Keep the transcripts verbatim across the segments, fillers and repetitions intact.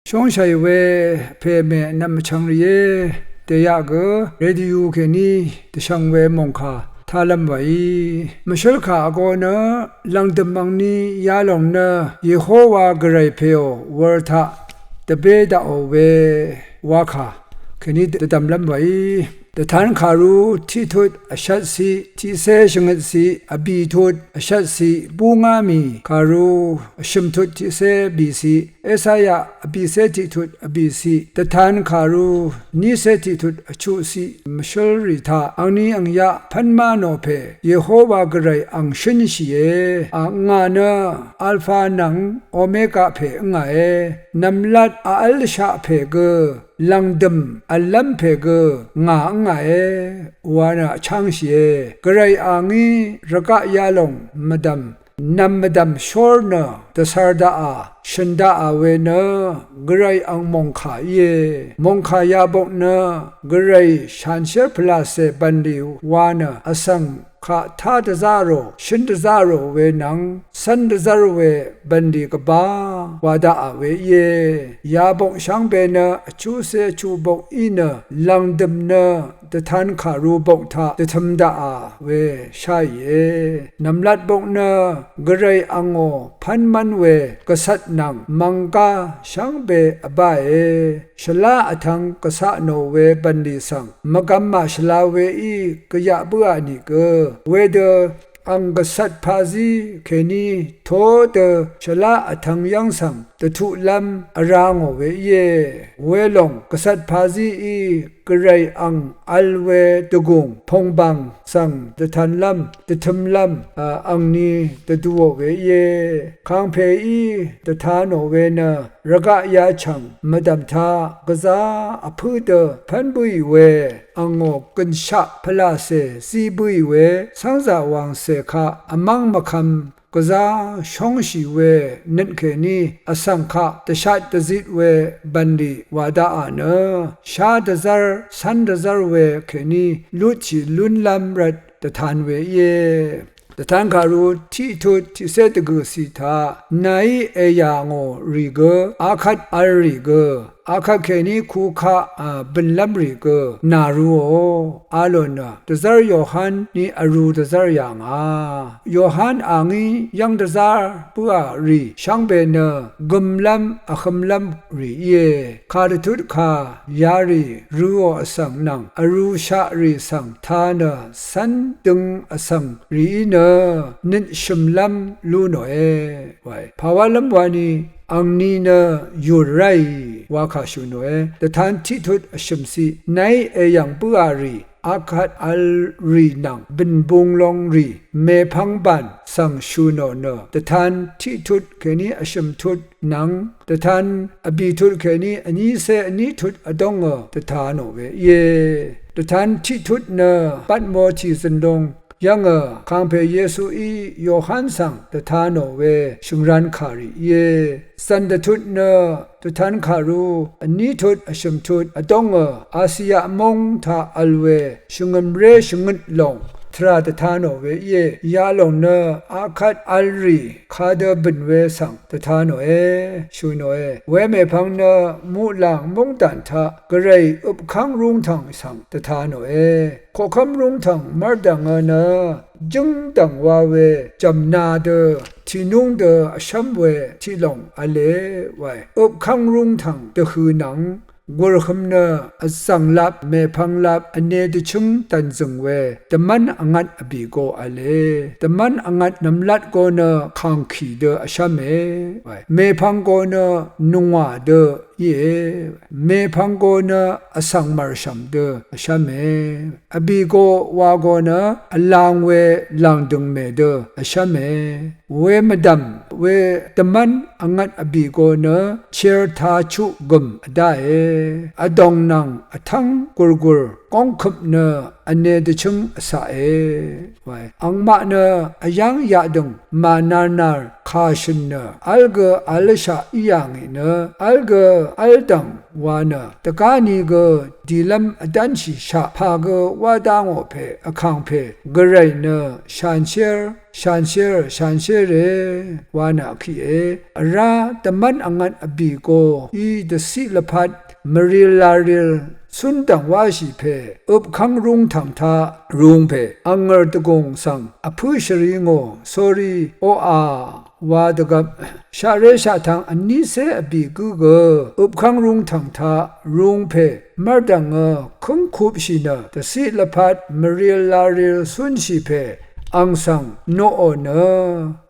Shóngshàì we pè mè nvm vchvng rìé, dèyaq gø radio kèní dvshvng we mòngkà tálv́m wàí. Mvshǿl kà vgō nø lv̀ngdø̀m angni yalòng nø Yehowa Gvray pèò wur taq dvbé daqò we wakà kèní dvdv̀mlv́m wàí. Dvtan kàru tiqtut vshvt ciq tiqcé shvngøt ciq vbì tut vshvt ciq búngá mì kàru vshø̀m tut tiqcé bì ciq Esaya vbìcé tiqtut vbì ciq, Dvtan kàru nícé tiqtut vchuq ciq mvshǿl rì taq angni angyaq pv́n má nò pè Yehowa Gvray ang shǿnshìe. A ngà nø Alfa nvng Omega pè ǿngàe, nv̀mlat a v́l dvshaq pè gø, lv̀ngdø̀m v̀llv́m pè gø ngà ǿngàe wa nø vchángshìe. Gvray a ngí rvgaq yalòng mvdv̀m nv̀m mvdv̀m shór nø dvcvr daqà shø̀n daqà we nø Gvray ang mòngkà íe. Mòngkà yabok nø Gvray shanshér pvlàcè bv̀nlì wa nø vsvng kaq tá dvzá rò shǿn dvzá rò we nvng cv́n dvzv́r we bv̀nlì gvbá wa daqà we íe. Yabok shvngbe nø vchuqcé vchuqbok í nø lv̀ngdø̀m nø dvtan kàru bok taq dvtø̄m daqà we sháìe. Nv̀mlat bok nø Gvray angò pv́n mv́n we gvcvt nvng mv̀nggá shvngbe vbáe. Shvlá vtv̄ng gvcaq nò we bv̀nlì svng mvgvm màshvla weí gvyaq bǿà nìgø, wedø ang gvcvt pazí kèní tó dø shvlá vtv̄ng yv́ng svng dvtuqlv́m vrá ngò we íe. Welòng gvcvt pazíí Gvray ang vl we dvgùng pòngbàng svng dvtanlv́m dvtø̄mlv́m, a, angni dvduò we íe. Kàngpèí dvta nò we nø rvgaq yachv̀ng mvdv̀m taq gvzá vpǿ dø pv́n bǿì we, angò gø̀nshaq pvlàcè zí bǿì we, cv́ngzà wàngcè kaq vmv́ng mvkvm gvzá shóngshì we nøt kèní vsvng kaq dvshat dvzit we bv̀nlì wa daqà nø shá dvzv́r cv́n dvzv́r we kèní lutshì lúnlv́m rvt dvtan we íe. Dvtan kàru tiqtut tiqcé dvgø̀ciq taq nàí èyà ngò rì gø, akvt vl rì gø, akvt kèní kukaq, a, bø̀nlv́m rì gø nàruò a lò nø dvzv́r Yohan ní vrū dvzv́r yà ngà. Yohan a ngí yv́ng dvzá bǿà rì shvngbe nø gømlv́m vhømlv́m rì íe. Kàdvtut kà yarì røò vsvng nvng vrūshaq rì svng ta nø cv́n døng vsvng rìí nø nøt shø̀mlv́m lú nòe. Wae, pàwálv́m wani angni nø yùr ráì wa kà shø̀ nòe. Dvtan tiqtut vshø̀mciq nàí èyv̀ng bǿà rì, akvt vl rì nvng bø̀n bung long rì mèpvng bàn svng shø̀ nò nø dvtan tiqtut kèní vshø̀m tut nvng dvtan vbì tut kèní vnícé vní tut vdóngø dvta nò we íe. Dvtan tiqtut nø Batmo tì zø̀n long yv́ngø kàngpè Yesuí Yohan svng dvta nò we shø̀ngran kàrì íe. Zv̀n dvtut nø dvtan kàru vní tut vshø̀m tut vdóngø Asiya móng taq vl we shvngø̀mré shvngøt lòng tvrà dvta nò we íe. Yalòng nø akvt vl rì kadø bø̀n we svng dvta nòe, shø̀ nòe. Wemèpvng nø muqlàng móngdàn taq Gvray øpkv́ng rúngtv̀ng svng dvta nòe. Koqkv́m rúngtv̀ng mv́rdv̀ngø nø jǿngdv̀ng wa we jv̀mna dø tìnúng dø vshv́m we tiqlòng v̄le wae. Øpkv́ng rúngtv̀ng dvhø̀ nvng gùrhøm nø vzv̀ng lap mèpvng lap vne dvchǿng dv̀nzø̀ng we dvmv́n vngvt vbì go v̄le. Dvmv́n vngvt nv̀mlat go nø kàngkì dø vshv́me wae. Mèpvng go nø nungwà dø íe. Mèpvng go nø vsvng mv̀rshv̀m dø vshv́me. Vbì go wa go nø vlang we làngdø̀ngmè dø vshv́me. We mvdv̀m we dvmv́n vngvt vbì go nø cher tachuq gø̀m vdáe. Vdòng nvng vtv́ng gùrgùr góng køp nø vne dvchǿng vcaqe. Wae, angmaq nø vyáng yaqdø̀ng mànarnar kà shø̀n nø v́l gø vlvshaq í yà ngì nø v́l gø v́ldv̀ng wa nø dvgáni gø dìlv́m vdv́nshìshaq pà gø wá dá ngò pè vkàngpè Gvray nø shanshér shanshér shanshére wa nø vkiqe. Vrá dvmv́n vngvt vbì go í dvciq lvpat mvril laril cúndv̀ng wáshì pè øpkv́ng rúngtv̀ng taq rūng pè angø̀r dvgùng svng vpǿ shvri ngò sórí oqà wa dvgvp shaqré shaqtvng vnícé vbì gǿ gø øpkv́ng rúngtv̀ng taq rūng pè mv́rdv̀ngø kǿngkupshì nø dvciq lvpat mvril laril cúnshì pè ang svng noqò nø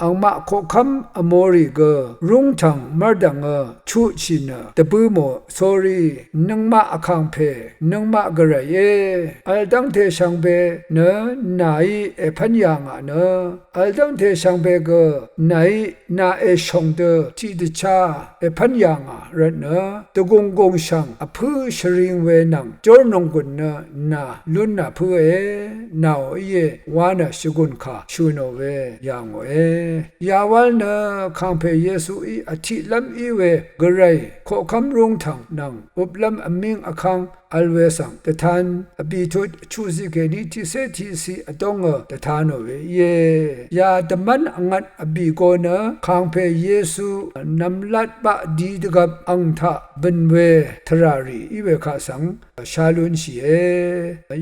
angmaq koqkv́m vmorì gø rúngtv̀ng mv́rdv̀ngø chutshì nø dvbǿ mò sórí nøngmaq vkàngpè nøngmaq Gvrayé vl dv́ngte shvngbe nø nàí èpv́n yà ngà nø vl dv́ngte shvngbe gø nàí nà èshòng dø tiqdvchá èpv́n yà ngà rvtnø dvgùng gùng shv̀ng vpǿ shvring we nvng jórnònggùn nø nà lún nà pǿe nàò íe wa nø shvgùn kà shø̀ nò we yà ngòe. Yawál nø kàngpè Yesuí vtiqlv́m í we Gvray koqkv́m rúngtv̀ng nvng øplv́m vmíng vkv́ng vl we svng dvtan vbìtut chuqziq kèní tiqcé tiqciq vdóngø dvta nò we íe. Ya dvmv́n vngvt vbì go nø kàngpè Yesu nv̀mlat baq di dvgvp ang taq bø̀n we tvrà rì í we kaq svng sha lúnshìe.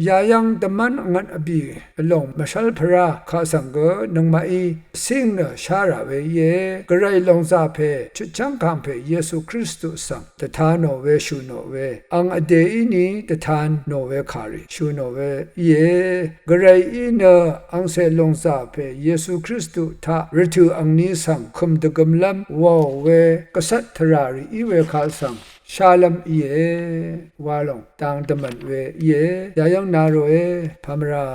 Yayv́ng dvmv́n vngvt vbì lòng mvshv́lpvrá kaq svng gø nøngmaqí cíng nø shá rà we íe. Gvray lòngzà pè chutchv́ng kàngpè Yesu Kristu svng dvta nò we shø̀ nò we ang vdè íni dvtan nò we kàrì shø̀ nò we íe. Gvrayí nø angcè lòngzà pè Yesu Kristu taq rvtø̀ angni svng kø̀m dvgømlv́m wàò we gvcvt tvrà rì í we kaq svng shálv́m íe. Wa lòng dang dvmv̀n we íe. Yayv́ng na ròe pamvra